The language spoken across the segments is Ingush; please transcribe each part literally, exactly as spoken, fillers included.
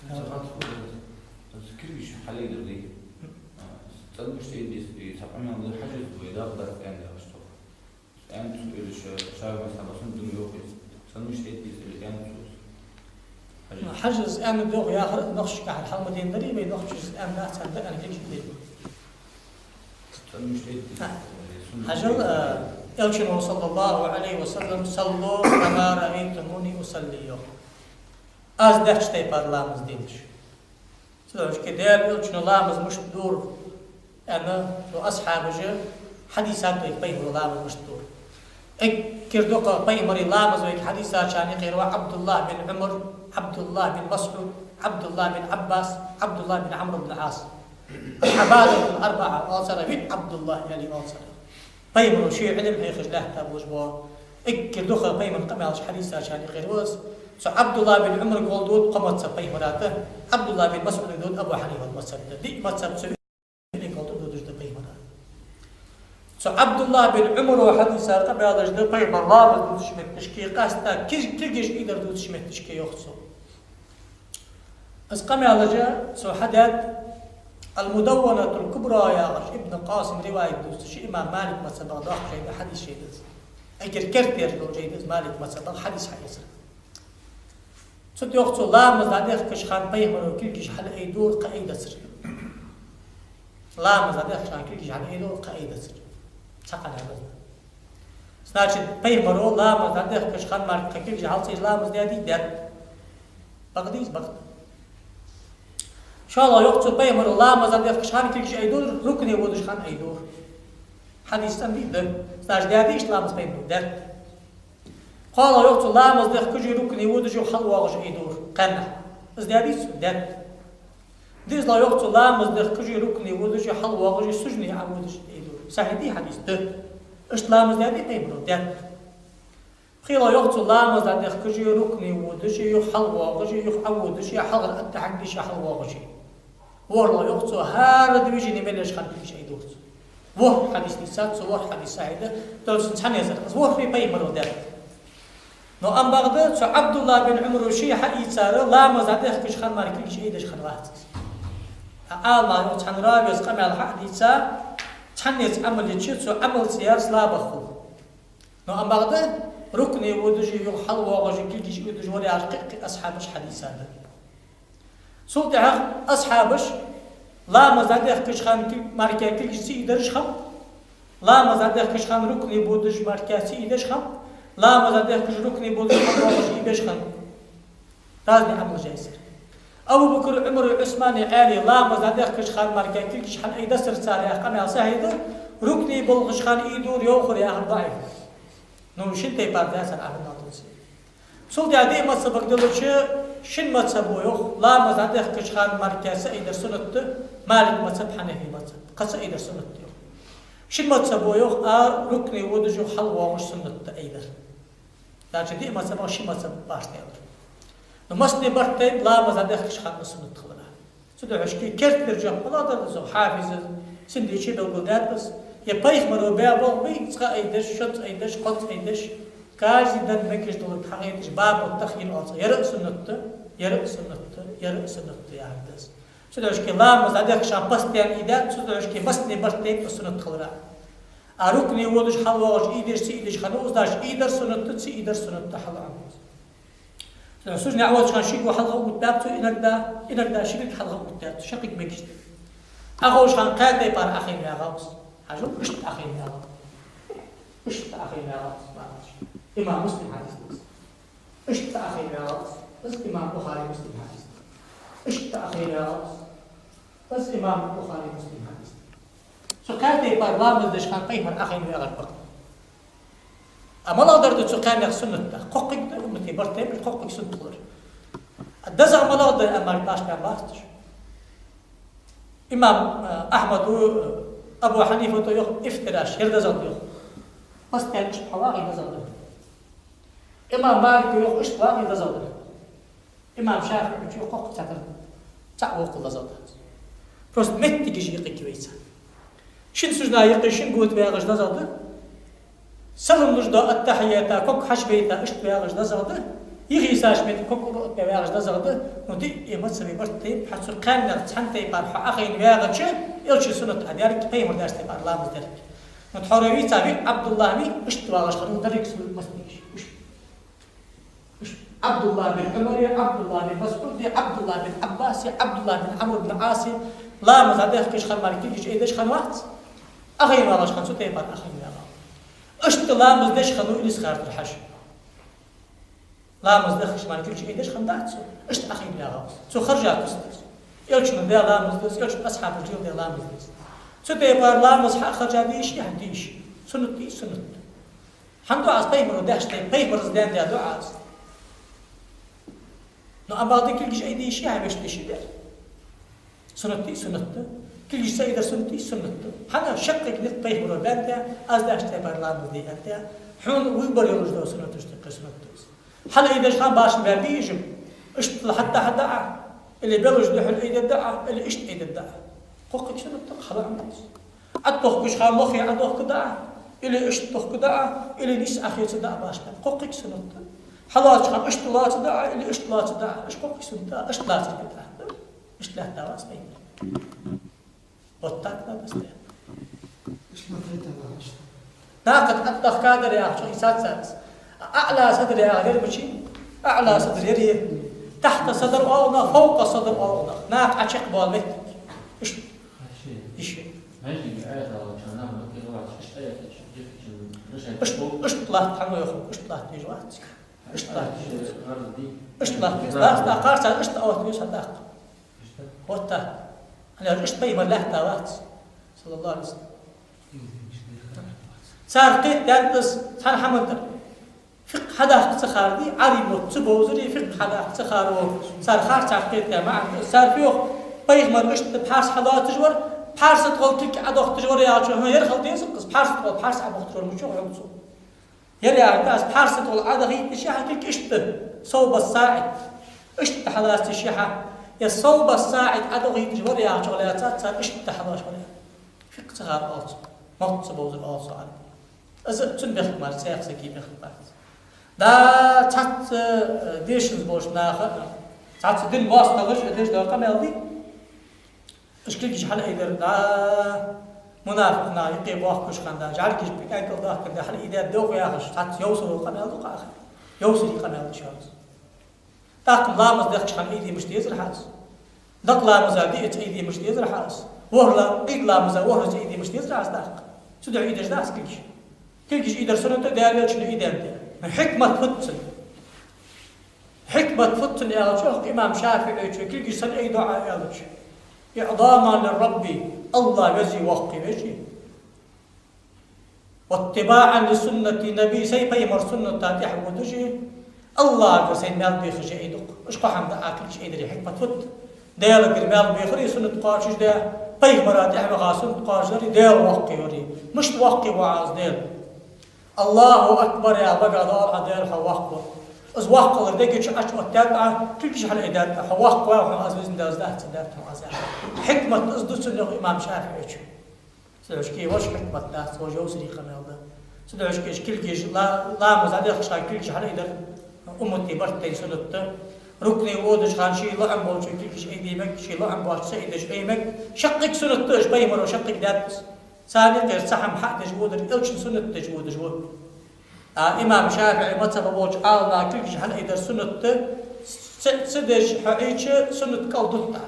Ца хатху, аз кирвиш хьалайдир ди. ЦӀена муштӀа эдис, и цхьа къамаьл да, хьажаз вай дагӀа дац аьнна, аьнна цо, аьнна цо, или ша, шаьра мазхӀаба суннат да йоах из. ЦӀена муштӀа эдис, или аьнна цо. Хьажаз. Хьажаз аьнна да йоах яхар, нохчашка хьалха ма дийна дарий, вай нохчашца аьнна дац, аьнна да, аьнна кирвиш дийна. ЦӀена муштӀа эдис, хьажал, э, Элчано, صلى الله عليه وسلم: «صلوا كما رأيتموني أصلي», йоах. Аз деча тайпара ламаз делаш. Цудухьа Даьла Элчано ламаз мишта дора аьнна, цу асхьабаша хьадис дой, пайхамара ламаз мишта дора. Эггара дукха пайхамара ламаз вайга хьадийцачарна юкъера ва Ӏабдуллахь бин Ӏумар, Ӏабдуллахь бин МасӀуд, Ӏабдуллахь бин Ӏаббас, Ӏабдуллахь бин Ӏамр бин Ӏас. Ӏабадатул арбаӀа оал царех, виъ Ӏабдуллахь аьле оал царех. Пайхамара ший Ӏилма хьехаш лаьтта болаш бола, эггара дукха пайхамара къамаьлаш хьадийцачарна юкъера ва из. Цу Ӏабдуллахь бин Ӏумарга гӀолла дода кхо мазхӀаб пайхамара тӀа, Ӏабдуллахь бин МасӀуда дода Абу Хьанифата мазхӀаб тӀа. Диъ мазхӀаб цу виъ гӀолла тӀа додаш да пайхамара. Цу Ӏабдуллахь бин Ӏумара хьадийца къамаьлаш да пайхамара ламаз дувцача метташка, къаьстта кир-, кулгаш айдар дувцача метташка, йоах цо. Из къамаьлаш цо хьадаьд Ал-Мудавванатул Кубра яхаш, Ибн Къасима риваят дувцаш, имам Малика мазхӀабах доаккха жай да, хьадис жай да из. Эггара керттера дола жай да из Малика мазхӀабах хьадис хьаэцар. Цу тӀа йоах цо, ламаз дӀадехкача хана пайхамара кулгаш хьалайдора, кхы айдацар. Ламаз дӀадехкача хана кулгаш хьалайдора, кхы айдацар. Цхьа къамаьл да из. Значит, пайхамара ламаз дӀадехкача хана мара кхы кулгаш хьалцӀийша ламаз даьдий? Даьд. Бакъ дий из? Бакъ да. ШоллагӀа йоах цо, пайхамара ламаз дӀадехкача хана кулгаш айдора, рукуӀе водача хана айдора. Хьадис цӀена дий? Да. Значит, даьдий иштта ламаз пайхамара? Даьд. КхоалагӀа йоах цо, ламаз дехкаш а, рукуӀе водаш а, юха хьалвоагӀаш а айдора кхаьннахьа. Из даьдий цо? Даьд. ДиълагӀа йоах цо, ламаз дехкаш а, рукуӀе водаш а, хьалвоагӀаш а, сужуде Ӏоводаш а айдора. Сахьихь дий хьадис? Да. Иштта ламаз даьдий пайхамара? Даьд. ПхелагӀа йоах цо, ламаз дӀадехкаш а, рукуӀе водаш а, юха хьалвоагӀаш а, юха Ӏоводаш а, хьалхара аттахьият деш а, хьалвоагӀаш а. ВорхӀлагӀа йоах цо, хӀара движени мел еш хана кулгаш айдора цо. ВорхӀ хьадис дийцад цо, ворхӀ хьадис сахьихь да, дозацун цхьан езар. Из ворхӀ пайхамара даьд. Но амма бакъда цу Ӏабдуллахь бин Ӏумара ше хьаийцар, ламаз дӀадехкача хана мара кулгаш айдеш хиннавац из. Ӏаламнаха йоах, цхьан равес къамаьл хьа а дийца, цхьанне Ӏамал йича, цу Ӏамалца яр слабо хул. Но амма бакъда рукуӀе водаш а, юха хьалвоагӀаш а, кулгаш айдеш вар яхаш кхы-кхы асхьабаша хьадийцад. Цул тӀехьагӀа асхьабаша ламаз дӀадехкача хана кул-, мара кулгаш ца айдараш хиннаб, ламаз дӀадехкача хана рукуӀе бодаш мара ца айдеш хиннаб, ламаз дӀадехкаш, рукуӀе бодаш хьалвоагӀаш айбеш хиннаб. Разный Ӏамалаш яьсар. Абу Бакр, Ӏумар, Ӏусман, Ӏаьла ламаз дӀадехкача хана мара кулгаш хьалайдацар цар яха къамаьл сахьихь да, рукуӀе болхача хана айдора йоахар яхар даӀиф. Ну, шин тайпара дацар Ӏаламнаха дувцаш. Цул тӀехьагӀа диъ мазхӀабага делча, шин мазхӀабо йоах, ламаз дӀадехкача хана мара ца айдар суннат да, Малика мазхӀаб, Хьанафи мазхӀаб, кхы ца айдар суннат да йоах. Шин мазхӀабо йоах, а, рукуӀе водаш а, юха хьалвоагӀаш а суннат да айдар. Значит, диъ мазхӀабах ши мазхӀаб башха да. Ну, массане барт тайп ламаз дӀадехкача хана суннат хилара. Цудухьа шки керттера жоп малагӀа да, из Хьафиз Синдичо белгалдаьд из. Е пайхамара баь болх бий, цкъа айдеш, шозза айдеш, кхозза айдеш, каждый день мегаш дола хьагӀайташ, бабу тахйин оал цох. Ер а суннат да, ер а суннат да, ер а суннат да яхар да из. Цудухьа шки ламаз дӀадехкача хана постоянно айдаьд, цудухьа шки массане барт тайп суннат хилара. А рукуӀе водаш, хьалвоагӀаш, айдеш, ца айдеш хиннав из, значит, айдар суннат да, ца айдар суннат да, хьалха Ӏамал. Сужуде Ӏоводача хана шийга хьалха оттабаьб цо иногда, иногда шийга хьалха оттадаьд цо, шаккхе мегаш да. Ӏоховшача хана кхаь тайпара Ӏохайна вагӀа из. Хьажал, иштта Ӏохайна вагӀа. Иштта Ӏохайна вагӀа из, бакъда. Имам Муслима хьадис да из. Иштта Ӏохайна вагӀа из. Из имам Бухари, Муслима хьадис да. Иштта Ӏохайна вагӀа из. Из имам Бухари, Муслима хьадис да. Цу кхаь тайпара ламаз деча хана пайхамар Ӏохайна вагӀар бакъда. А малагӀа дар да цу кхаьннех суннат да? Кхоккхе да, уммата барт тайпара кхоккхе суннат хилар. А дезагӀа малагӀа да, аьнна, мара башха бац уж. Имам, э, Ахьмада, э, Абу Хьанифата йоах, ифтираш, ер дезагӀа да йоах. Постоянно иштта хьалвагӀе дезагӀа да. Имам Малика йоах, иштта вагӀе дезагӀа да. Имам ШафиӀийчо йоах, кхоккхе цхьатарра цхьаь воккхал дезагӀа дац. Просто моттигаш юкъе кивайца. Шин сужуде юкъе шин гота вагӀаш дезагӀа да. Салам луш дола аттахьията ког хьачубайта иштта вагӀаш дезагӀа да. Йихийсаш метте кокъ ракаӀат бе вагӀаш дезагӀа да, ну, диъ мазхӀаба барт тайпа, хьа цу кхаьннех цхьан тайпара хьо Ӏохайна вагӀача, элчан суннат хьадаьр, пайхамара даьча тайпара ламаз даьр. Ну, тхьовра вийца виъ Ӏабдуллахь вий, иштта вагӀаш хиннав деррига сурат масниш. Иштта. Иштта. Ӏабдуллахь бин Ӏумари, Ӏабдуллахь бин МасӀуди, Ӏабдуллахь бин Ӏаббаси, Ӏабдуллахь бин Ӏамр бин Ӏаси, ламаз дӀадехкаш хинна мара кулгаш айдеш хиннавац. Ӏохайна вагӀаш хиннав цу тайпара, Ӏохайна вагӀа. Иштта ламаз деш хиннав Илисха-Юртара Хьажа. Ламаз дехкаш мара кулгаш айдеш хиннадац цо. Иштта Ӏохайна вагӀа из. Цо хержа куста из. Элчано даь ламаз да из, элчан асхьабаша леладаь ламаз да из. Цу тайпара ламаз хьа а хержа дийша, хьа дийша. Суннат дий, суннат. ХӀана да из пайхамара даьча тайпара, пайхамара даьнна да из? Ну, амма бакъда кулгаш айдеш хьа вешта дийша дар. Суннат дий, суннат да. Кулгаш ца айдар суннат дий, суннат да. ХӀана шаккхе низ пайхамара баьнна да, аз даьча тайпара ламаз де аьнна да. Хьона выбор йолаш да суннаташ тӀа, суннат да из. Хьалайдеш хана башха баьр бий уж? Иштта хьатта хьада а, или белаш духьал айдергда а, или иштта айдергда а. Кхоккхе суннат да, хьалаӀамац. ӀотӀадохкаш хана лохе Ӏодохкаргда а, или иштта дохкаргда а, или нийсса Ӏохецаргда а башха баьр. Кхоккхе суннат да. Хьалоацаш хана иштта лоацаргда а, или иштта лоацаргда а. Иштта кхоккхе суннат да, иштта лацар битӀа да. Иштта лаьтта вац пайхамара. Вот так надо стоять. Иштта ма тайта вац. Накха тӀа тӀаккха дар яхача хьисап цац. АӀла садр яхар яр мичай? АӀла садр яр е. Тахьта садр оал нах, фавкъа садр оал нах. Накха Ӏочакхбоала моттиг. Иштта. Иштта. Иштта, иштта латта хьона йоах, иштта латта везаш вац. Иштта латта. Иштта латта везаш. Ласта харцахьа иштта оттаве веза хьатӀаккха. Вот так. ХӀана аьлча иштта пайхамар лаьтта вац, саллаллахӀу Ӏалайхи ва саллам. Цар кхетадаьд из цхьан хӀаман тӀара. ФикъхӀ хьадаккха ца хар дий, Ӏарбий мотт ца бовзаре, фикъхӀ хьадаккха ца хар ва. Цар харцахьа кхетадаь маӀан да из. Цар фу йоах, пайхамар иштта пхьарс хьалоацаш вар, пхьарса тӀагӀолла кулг Ӏодохкаш вар яхачох, хӀана, яр хила деза-кх из, пхьарса тӀагӀолла пхьарс Ӏобохкаш вар мича хьога цо. Яр яхар да из, пхьарса тӀагӀолла Ӏодахийта йиш я хьа кулг иштта, совба саӀид. Иштта хьалаца йиш я хьа. Е совба саӀид Ӏодахийташ вар яхачох лаьцад цар иштта хьалоацаш вар. ФикъхӀ ца хар оал цох, мотт ца бовзар оал цох Ӏарбий. Из цун бехк мара, цхьаькха сага бехк бац. Да, цхьацца, э, дешанза болча наха, цхьацца дин моастагӀаша деш дола къамаьл дий? Уж кулгаш хьалайдар, да, мунафикъ наха юкъе боахкаш хинна, да, жӀаргаш пикӀа кӀал дахкар да, хьалайдаьд доху яхаш, цхьацца йовсаро къамаьл ду-кх из. Йовсаре къамаьл да шоана из. ТӀаккха ламаз дехкача хана айде мишта дезар хьа из? Дакъа ламаза диъазза айде мишта дезар хьа из? ВорхӀ ла-, Ӏийд ламаза ворхӀазза айде мишта дезар хьа из тӀаккха? Цудухьа айдеш дац кулгаш. Кулгаш айдар суннат да, Даьла Элчано айдаьннад. Хьикмат фуд цун? Хьикмат фуд цун аьлча, йоах имам ШафиӀийчо, кулгаш сенна айду Ӏа аьлча: «إعظاما للرب», АллахӀ веза, воккха веза. «واتباعا لسنة النبي», сай пайхамара сунната тӀехьа водаш, АллахӀагара сайна маьл бехаш айду-кх. Уж кхо хӀама да Ӏа кулгаш айдаре хьикмат фуд. Даьлагара маьл бехари, суннат кхоачашдари, пайхамара тӀехьа ваха, суннат кхоачашдари, Даьла воккха вари. Мишта воккха ва Ӏа из Даьла? «الله أكبر» яха багах доагӀа Ӏа Даьла хьо воккха ва. Из воккхалар дега чу Ӏочуоттадаьд Ӏа, кулгаш хьалайдаьд Ӏа, хьо воккха ва, хьона аз везаш дац, ца даьд хьона аз яхар. Хьикмат из да цун, йоах имам ШафиӀийчо. Цудухьа вож хьикмат дац, вож йовсаре къамаьл да. Цудухьа кулгаш, ла-, ламаз дӀадехкача хана кулгаш хьалайдар уммата барт тайна суннат да. РукуӀе водача хана ший лоӀам болчо кулгаш айде мег, ший лоӀам боацачо ца айдеш ай мег. Шаккхе суннат да уж, пайхамаро шаккхе даьд из. Царна юкъера цхьа хӀама хьа а деш водар, Элчан суннат деш водаш ва. А имам ШафиӀий мазхӀаба болча Ӏаламнаха кулгаш хьалайдар суннат да, ца, ца деш хьо Ӏийча, суннат кӀалдут Ӏа.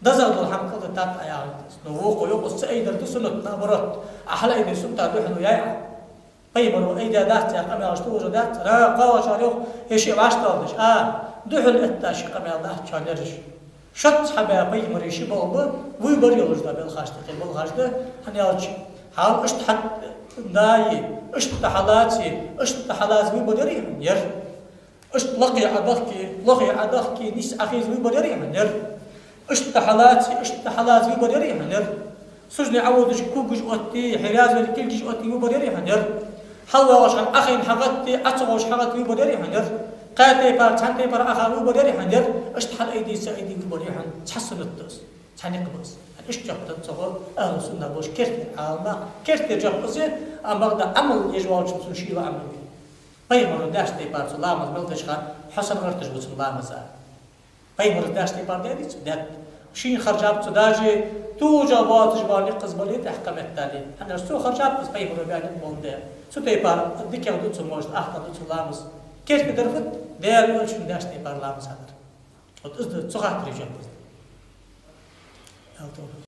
ДезагӀа дола хӀама кӀалдитад Ӏа яхар да из. Но вокхо йоах, из ца айдар да суннат, наоборот. Ӏа хьалайдер суннат духьал ва яй Ӏа. Пайхамаро айдаьдац яха къамаьлаш тӀа ужа дац, ра, кхоачара йоах, е шиъ вӀаштӀехьадеш. А, духьал этта ши къамаьл дац шоана ераш. Шозза хьабаь пайхамарий ши болх ба, выбор йолаш да белхаш тӀа, кхы болхаш да, хӀана аьлча, хьал иштта хьа-, дай, иштта хьалаци, иштта хьалаца выбор яр хьона, яр. Иштта лакхе Ӏодахке, лохе Ӏодахке, нийсса Ӏохеза выбор яр хьона, яр. Иштта хьалаци, иштта хьалаца выбор яр хьона, яр. Сужуде Ӏоводаш когаш отте, хье раьза вале кулгаш отте выбор яр хьона, яр. ХьалвоагӀаш хана Ӏохайна хьагӀатте, Ӏо ца гӀош хьагӀатте выбор яр хьона, яр. Кхаь тайпара, цхьан тайпара Ӏоха выбор яр хьона, яр. Иштта хьалайде, ца айде выбор я хьона. Цхьа суннат да из. Цхьа никъ ба из. Иштта жоп деннад цо, ахӀлу сунна болча керттера Ӏаламнаха. Керттера жоп из, амма бакъда Ӏамал еш волчун цун ший лоӀам ба. Пайхамара даьча тайпара цо ламаз мел деча хана, хьо санна гӀерташ ва цун ламаза. Пайхамара даьча тайпара даьдий цо? Даьд. Шийна харжаб цо, даже тужа боацаш бола никъ из бале, тӀехьа кхаметтале. ХӀана аьлча цо харжаб из, пайхамара баьнна болх да. Цу тайпара дикагӀа ду цун, может, ахтар ду цун ламаз. Керте дар фуд? Даьла Элчано даьча тайпара ламаз хьадар. Вот из да цу хаттара жоп.